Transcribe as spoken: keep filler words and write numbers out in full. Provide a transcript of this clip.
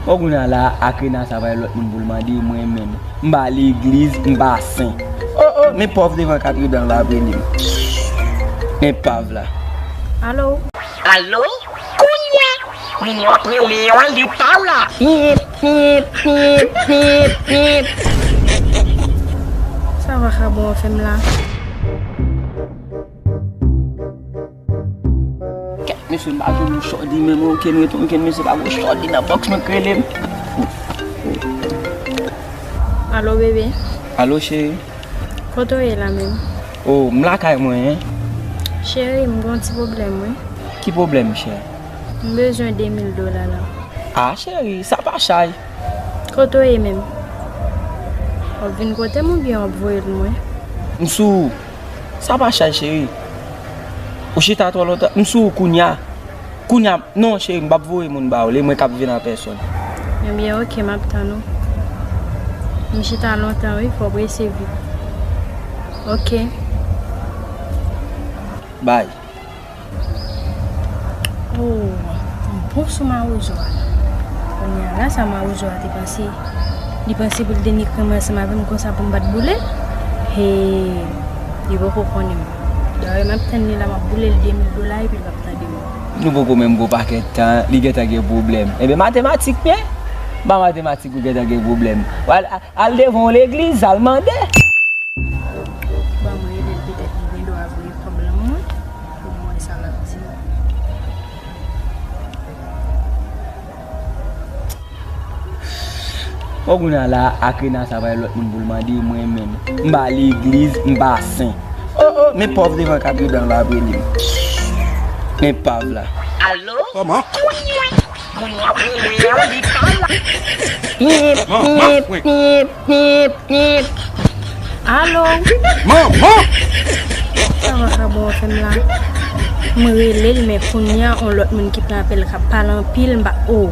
Bon, kounye a la, Akrena sa pa gen lòt moun pou l mande, mwen menm. M pa legliz, m pa sen. O, o, men pòv devan katredan l ap rele m. Men pav la. Alo? Alo? Kounye a, moun yo ap rele yo, li pa la. Pip, pip, pip, pip, pip. Sa vakabon an fè m la. Kèt, mesye, m pa jwenn yon chòdi menm, okenn reponn, okenn mesye pa gen yon chòdi nan bòks mwen k rele m. Alo, bebe. Alo, cheri. Kote w ye la menm? O, m lakay mwen, en. Cheri, m gen yon ti pwoblèm, wi. Ki pwoblèm, chè? M bezwen de mil dola la. A, cheri, sa pa chay. Kote w ye menm? W ap vin kote m oubyen w ap voye l mwen? M sou ou. Sa pa chay, cheri. Ou chita twò lontan. M sou ou kounya. Kounya. Non, cheri, m p ap voye moun ba ou. Li mwen k ap vin an pèsòn. Ebyen, oke, m ap tann ou. M chita lontan, wi, fò w prese vit. Oke. Bay. Oh, m bon sou mawozo a la. Kounye a la, sa mawozo a te panse? Li panse pou l denikre mwen ansanm avè m konsa pou m pa t boule l? Hey, li poko konnen m. Dayè, m ap tann li la, m ap boule l de mil dola epi l p ap tande m. Nou poko menm gon pakèt tan, li gentan gen pwoblèm. Ebyen, matematik byen? Ba matematik ou gentan gen pwoblèm. Al, al devan yon legliz, al mande. Ban m rele l, petèt li gen dwa voye kòb lan mwen pou m wè sa l ap di. Bon, kounye a la, Akrena sa pa gen lòt moun pou l mande, mwen menm. M pa legliz, m pa sen. O, o, men pòv devan katredan l ap rele m. Men pav la. Alo? Kòman? Moun yo ap rele yo, li pa la. Pip, pip, pip, pip, pip. Alo? Manman! Sa vakabon an fè m la? M rele l, men kounye a, yon lòt moun ki pran apèl k ap pale anpil, m pa, o.